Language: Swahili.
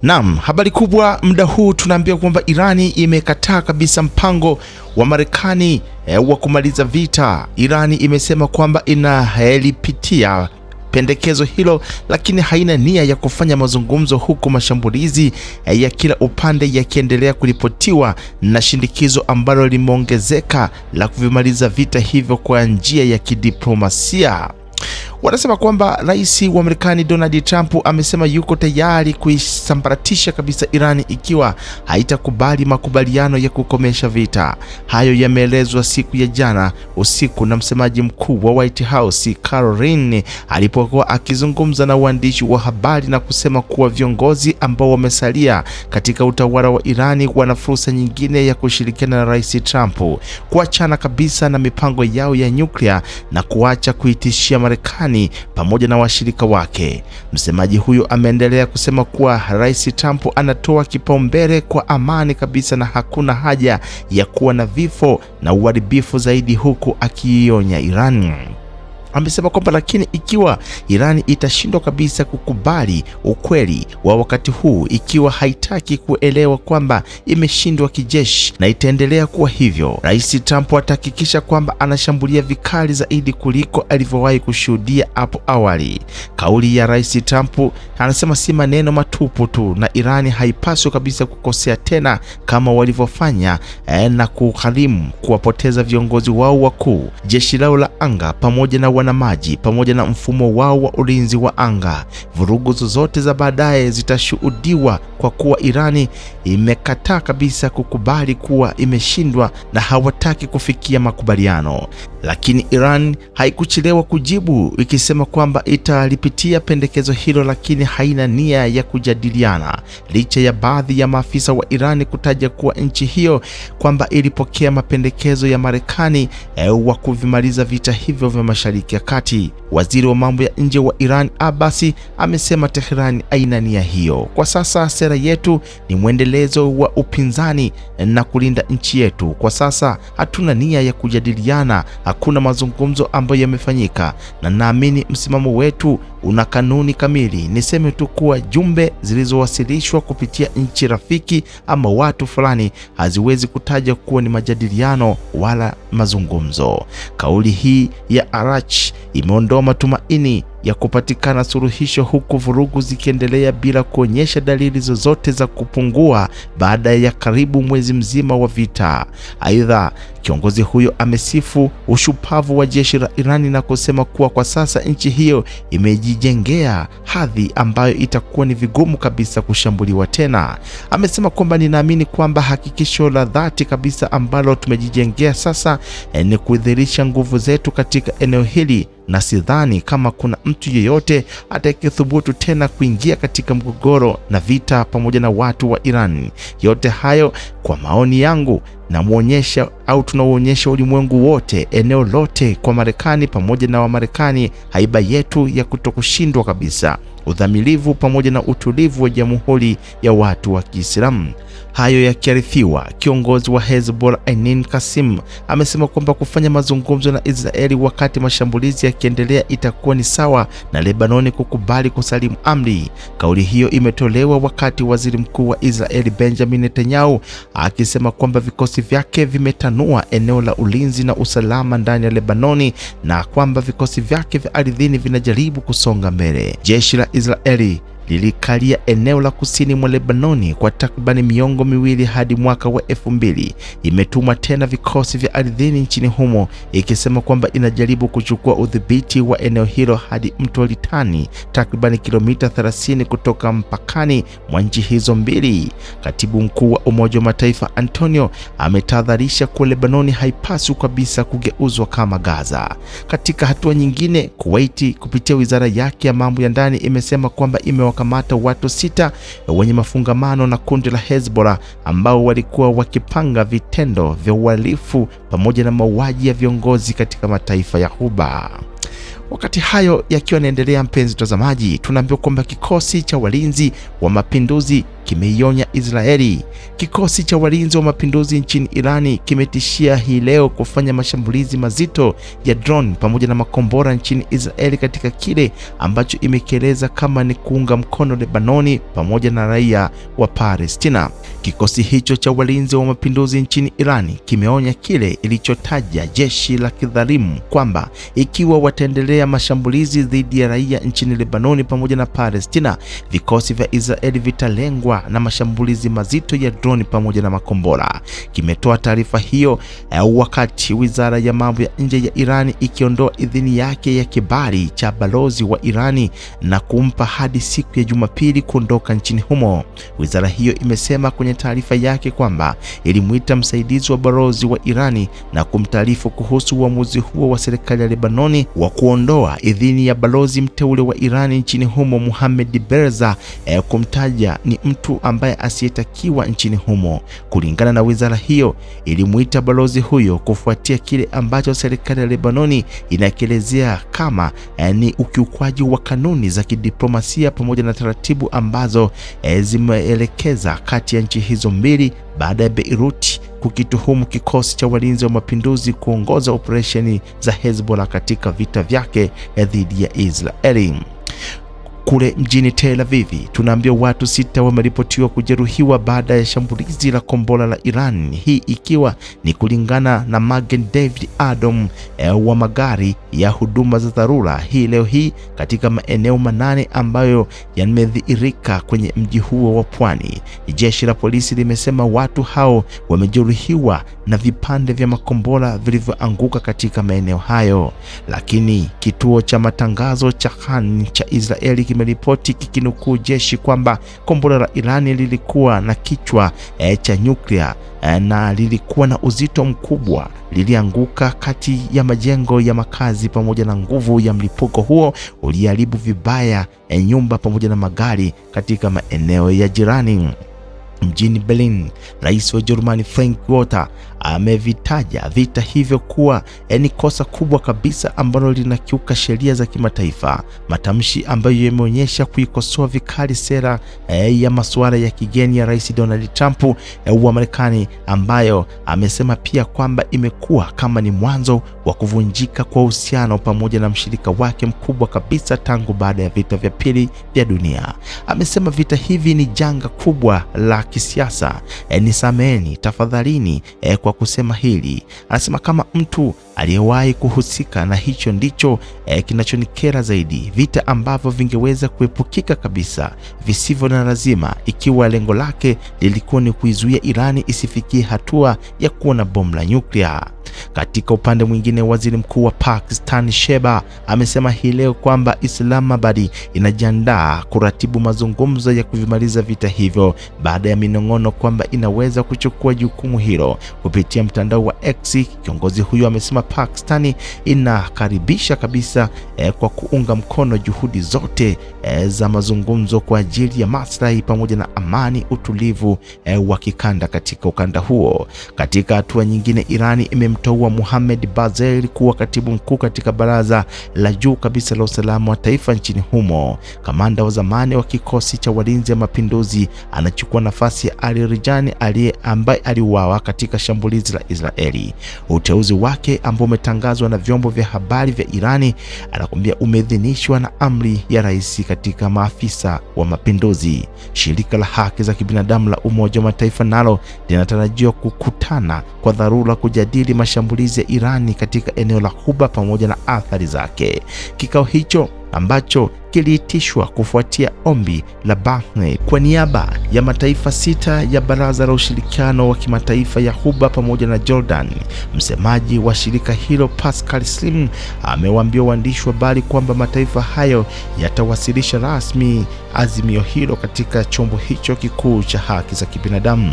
Naam, habari kubwa muda huu tunaambiwa kwamba Irani imekataa kabisa mpango wa Marekani wa kumaliza vita. Irani imesema kwamba inalipitia pendekezo hilo, lakini haina nia ya kufanya mazungumzo, huku mashambulizi ya kila upande yakiendelea kuripotiwa na shinikizo ambalo limeongezeka la kuvimaliza vita hivyo kwa njia ya kidiplomasia. Wanasema kwamba rais wa Marekani Donald Trump amesema yuko tayari kuisambaratisha kabisa Irani ikiwa haitakubali makubaliano ya kukomesha vita. Hayo yameelezwa siku ya jana usiku na msemaji mkuu wa White House Caroline alipokuwa akizungumza na waandishi wa habari na kusema kuwa viongozi ambao wamesalia katika utawala wa Irani wana fursa nyingine ya kushirikiana na Rais Trump kuachana kabisa na mipango yao ya nyuklia na kuacha kuitishia Marekani pamoja na washirika wake. Msemaji huyo ameendelea kusema kuwa Rais Trump anatoa kipaumbele kwa amani kabisa na hakuna haja ya kuwa na vifo na uharibifu zaidi, huku akiionya Iran. Amesema kwamba lakini ikiwa Irani itashindwa kabisa kukubali ukweli wa wakati huu, ikiwa haitaki kuelewa kwamba imeshindwa kijeshi na itaendelea kuwa hivyo, Rais Trump atahakikisha kwamba anashambulia vikali zaidi kuliko alivyowahi kushuhudia hapo awali. Kauli ya Rais Trump anasema si maneno matupu tu, na Irani haipaswi kabisa kukosea tena kama walivyofanya na kugharimu kuwapoteza viongozi wao wakuu, jeshi lao la anga pamoja na wanamaji pamoja na mfumo wao wa ulinzi wa anga. Vurugu zozote za baadaye zitashuhudiwa kwa kuwa Irani imekataa kabisa kukubali kuwa imeshindwa na hawataki kufikia makubaliano. Lakini Iran haikuchelewa kujibu ikisema kwamba italipitia pendekezo hilo, lakini haina nia ya kujadiliana, licha ya baadhi ya maafisa wa Irani kutaja kuwa nchi hiyo kwamba ilipokea mapendekezo ya Marekani wa kuvimaliza vita hivyo vya Mashariki ya Kati. Waziri wa mambo ya nje wa Iran Abbasi amesema Tehran haina nia hiyo. Kwa sasa sera yetu ni mwendelezo wa upinzani na kulinda nchi yetu. Kwa sasa hatuna nia ya kujadiliana, hakuna mazungumzo ambayo yamefanyika, na naamini msimamo wetu una kanuni kamili. Niseme tu kuwa jumbe zilizowasilishwa kupitia nchi rafiki ama watu fulani haziwezi kutaja kuwa ni majadiliano wala mazungumzo. Kauli hii ya Arach imeondoa matumaini ya kupatikana suluhisho, huku vurugu zikiendelea bila kuonyesha dalili zozote za kupungua baada ya karibu mwezi mzima wa vita. Aidha, kiongozi huyo amesifu ushupavu wa jeshi la Irani na kusema kuwa kwa sasa nchi hiyo imejijengea hadhi ambayo itakuwa ni vigumu kabisa kushambuliwa tena. Amesema kwamba ninaamini kwamba hakikisho la dhati kabisa ambalo tumejijengea sasa ni kudhihirisha nguvu zetu katika eneo hili, na sidhani kama kuna mtu yeyote atakayethubutu tena kuingia katika mgogoro na vita pamoja na watu wa Iran. Yote hayo kwa maoni yangu namuonyesha au tunauonyesha ulimwengu wote, eneo lote, kwa Marekani pamoja na Wamarekani, haiba yetu ya kutokushindwa kabisa, udhamilivu pamoja na utulivu wa Jamhuri ya Watu wa Kiislamu. Hayo yakiarifiwa, kiongozi wa Hezbollah Ainin Kasim amesema kwamba kufanya mazungumzo na Israeli wakati mashambulizi yakiendelea itakuwa ni sawa na Lebanoni kukubali kusalimu amri. Kauli hiyo imetolewa wakati waziri mkuu wa Israeli Benjamin Netanyahu akisema kwamba vikosi vyake vimetanua eneo la ulinzi na usalama ndani ya Lebanoni na kwamba vikosi vyake vya ardhini vinajaribu kusonga mbele. Jeshi la Israeli lilikalia eneo la kusini mwa Lebanoni kwa takribani miongo miwili hadi mwaka wa 2000. Imetuma tena vikosi vya ardhini nchini humo ikisema kwamba inajaribu kuchukua udhibiti wa eneo hilo hadi mto Litani, takribani kilomita 30 kutoka mpakani mwa nchi hizo mbili. Katibu mkuu wa Umoja wa Mataifa Antonio ametahadharisha kuwa Lebanoni haipaswi kabisa kugeuzwa kama Gaza. Katika hatua nyingine, Kuwaiti kupitia wizara yake ya mambo ya ndani imesema kwamba imewakamata watu 6 wenye mafungamano na kundi la Hezbollah ambao walikuwa wakipanga vitendo vya uhalifu pamoja na mauaji ya viongozi katika mataifa ya Ghuba. Wakati hayo yakiwa yanaendelea, mpenzi mtazamaji, tunaambiwa kwamba kikosi cha walinzi wa mapinduzi kimeionya Israeli. Kikosi cha walinzi wa mapinduzi nchini Irani kimetishia hii leo kufanya mashambulizi mazito ya drone pamoja na makombora nchini Israeli katika kile ambacho imekieleza kama ni kuunga mkono Lebanoni pamoja na raia wa Palestina. Kikosi hicho cha walinzi wa mapinduzi nchini Irani kimeonya kile ilichotaja jeshi la kidhalimu kwamba ikiwa wataendelea mashambulizi dhidi ya raia nchini Lebanoni pamoja na Palestina, vikosi vya Israeli vitalengwa na mashambulizi mazito ya droni pamoja na makombora. Kimetoa taarifa hiyo wakati wizara ya mambo ya nje ya Irani ikiondoa idhini yake ya kibali cha balozi wa Irani na kumpa hadi siku ya Jumapili kuondoka nchini humo. Wizara hiyo imesema kwenye taarifa yake kwamba ilimuita msaidizi wa balozi wa Irani na kumtaarifu kuhusu uamuzi huo wa serikali ya Lebanoni wa kuondoa idhini ya balozi mteule wa Irani nchini humo Mohamed Berza, kumtaja ni mtu ambaye asiyetakiwa nchini humo. Kulingana na wizara hiyo, ilimuita balozi huyo kufuatia kile ambacho serikali ya Lebanoni inakielezea kama ni ukiukwaji wa kanuni za kidiplomasia pamoja na taratibu ambazo zimeelekeza kati ya nchi hizo mbili baada ya Beirut kukituhumu kikosi cha walinzi wa mapinduzi kuongoza operesheni za Hezbollah katika vita vyake dhidi ya Israeli. Kule mjini Tel Aviv tunaambiwa watu 6 wameripotiwa kujeruhiwa baada ya shambulizi la kombora la Iran, hii ikiwa ni kulingana na Magen David Adom wa magari ya huduma za dharura hii leo hii katika maeneo 8 ambayo yamedhihirika kwenye mji huo wa pwani. Jeshi la polisi limesema watu hao wamejeruhiwa na vipande vya makombora vilivyoanguka katika maeneo hayo. Lakini kituo cha matangazo cha Kan cha Israeli kimeripoti kikinukuu jeshi kwamba kombora la Irani lilikuwa na kichwa cha nyuklia na lilikuwa na uzito mkubwa, lilianguka kati ya majengo ya makazi pamoja na nguvu ya mlipuko huo uliharibu vibaya nyumba pamoja na magari katika maeneo ya jirani. Mjini Berlin, Rais wa Ujerumani Frank Walter amevitaja vita hivyo kuwa ni kosa kubwa kabisa ambalo linakiuka sheria za kimataifa, matamshi ambayo yameonyesha kuikosoa vikali sera ya masuala ya kigeni ya Rais Donald Trump wa Marekani, ambayo amesema pia kwamba imekuwa kama ni mwanzo wa kuvunjika kwa uhusiano pamoja na mshirika wake mkubwa kabisa tangu baada ya vita vya pili vya dunia. Amesema vita hivi ni janga kubwa la kisiasa. Nisameheni tafadhalini kwa kusema hili. Anasema kama mtu aliyewahi kuhusika na hicho ndicho kinachonikera zaidi, vita ambavyo vingeweza kuepukika kabisa, visivyo na lazima, ikiwa lengo lake lilikuwa ni kuizuia Irani isifikie hatua ya kuwa na bomu la nyuklia. Katika upande mwingine, waziri mkuu wa Pakistan Sheba amesema hii leo kwamba Islamabad inajiandaa kuratibu mazungumzo ya kuvimaliza vita hivyo baada ya minong'ono kwamba inaweza kuchukua jukumu hilo. Kupitia mtandao wa X, kiongozi huyo amesema Pakistani inakaribisha kabisa kwa kuunga mkono juhudi zote za mazungumzo kwa ajili ya maslahi pamoja na amani, utulivu wa kikanda katika ukanda huo. Katika hatua nyingine, Irani imemteua Mohamed Bazel kuwa katibu mkuu katika baraza la juu kabisa la usalama wa taifa nchini humo. Kamanda wa zamani wa kikosi cha walinzi wa mapinduzi anachukua nafasi ya Ali Rijani ambaye aliuawa katika shambulizi la Israeli. Uteuzi wake ambao umetangazwa na vyombo vya habari vya Irani, anakuambia umeidhinishwa na amri ya rais katika maafisa wa mapinduzi. Shirika la haki za kibinadamu la Umoja wa Mataifa nalo linatarajiwa kukutana kwa dharura kujadili mashambulizi ya Irani katika eneo la Ghuba pamoja na athari zake. Kikao hicho ambacho kiliitishwa kufuatia ombi la Bahrain kwa niaba ya mataifa 6 ya Baraza la Ushirikiano wa Kimataifa ya Ghuba pamoja na Jordan. Msemaji wa shirika hilo Pascal Slim amewaambia waandishi wa habari kwamba mataifa hayo yatawasilisha rasmi azimio hilo katika chombo hicho kikuu cha haki za kibinadamu.